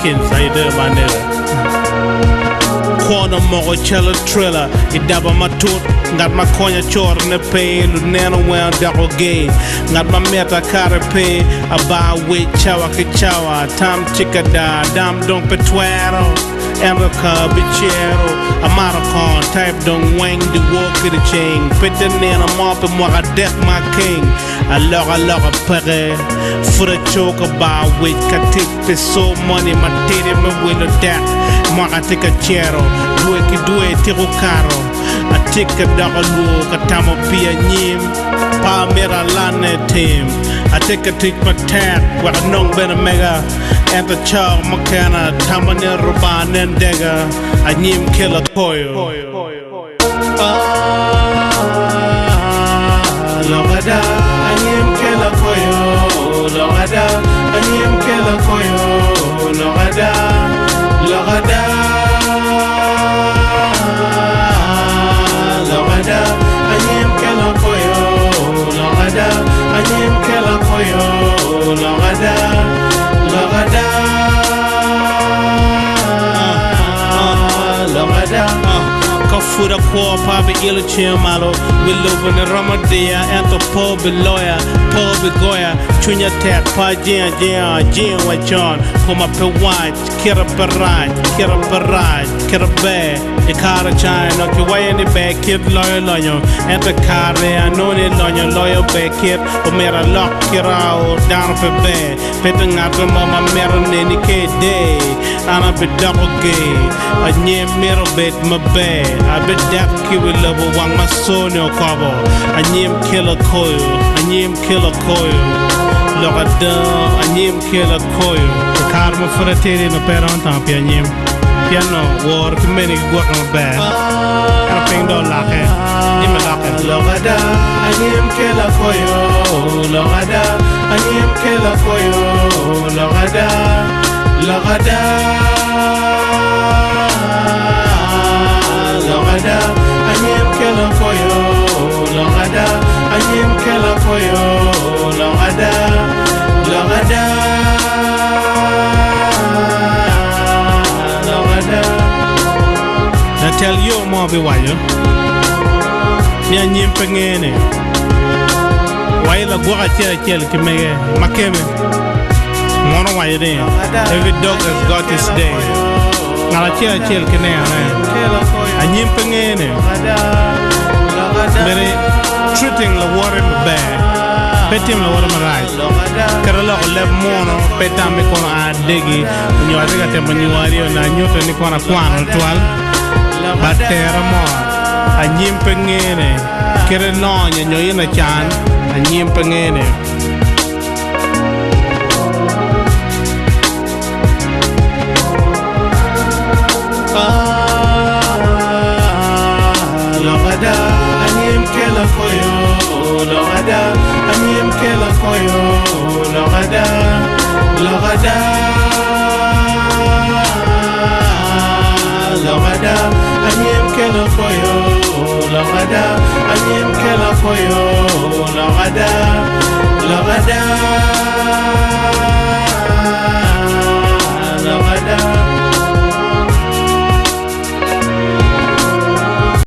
Skins, how you doing my nigga? Kwona omoko calo trailer i daba matut Ngat ma konya corone pe Luneno weng odoko gay Ngat ma mita kare pe Abar wic cawa ki cawa Tam cikada dam dong pe twero Ento ka abicero Amato kongo type dong weng Dyewor ki dyeceng Pe te nino mo pi mwaka adek ma akeng Alokaloka peke Pud aco ka bar wic ka tic pi so money matidi me wilo dek Mwaka tye ka cero Dwe ki dwe tiko kato Atye ka doko lwor ka tamo pi anyim Pa amito alanne tim Atye ka tic matek wek anong bene mega Ento cok mukene atamo ni Rubanga nen dega Anyim kela koyo. Lok ada, anyim kela koyo. Lok ada, anyim kela koyo. Lok ada, lok ada. Lok ada, anyim kela koyo. Lok ada, anyim kela koyo. Lok ada, lok ada. Lok ada. Ka pud akwo pe abiilo cinga malo, wi lobo-ni romo diya, ento pe obiloya, pe obigoya. Cwinya tek, pe ajingo ajinga, ajingo wa con, koma pe wac, kita pe rac, kita pe rac, kita ber. I kare ca eno kiwaco ni ber kit loyo lonyo, ento i kare anongo ni lonyo loyo ber kit. Omyero alok kita o, dano pe ber. Pe tye ngat mo ma mito neni ka ide, an abidoko ger. Anyim myero obed maber, abidak ki wi lobo wang ma co-ni okobo. Anyim kelo koyo, anyim kelo koyo, lok ada, anyim kelo koyo. I kare ma pud atidi-ni pe aromo tamo pi anyim, pienno woro ki meni gigwoka maber. Ento piny dong olokke, jami lokke. Lok ada, anyim kelo koyo, lok ada, anyim kelo koyo, lok ada, lok ada. Lok ada, anyim kelo koyo, lok ada, anyim kelo koyo, lok ada, lok ada, lok ada. Latel yo mo biwaco ni anyim pe ngene, wa i lagwok acel acel ki mege ma keme. Mono owaco ni, Every dog has got his day. Ngat acel acel ki nenone. Anyim pe ngene. Bene treating lawote maber, pe tim lawote marac. Kadi loko leb muno, pe tam ni kono a adegi nyo atye ka temo nywari nyo anyutte ni kono akwano tutwal. But tera mot, anyim pe ngene. Kite lonyo nyo in lacan, anyim pe ngene. Lok ada, anyim kelo koyo. Lok ada, anyim kelo koyo. Lok ada, lok ada. Lok ada, anyim kelo koyo. Lok ada, anyim kelo koyo. Lok ada, lok ada.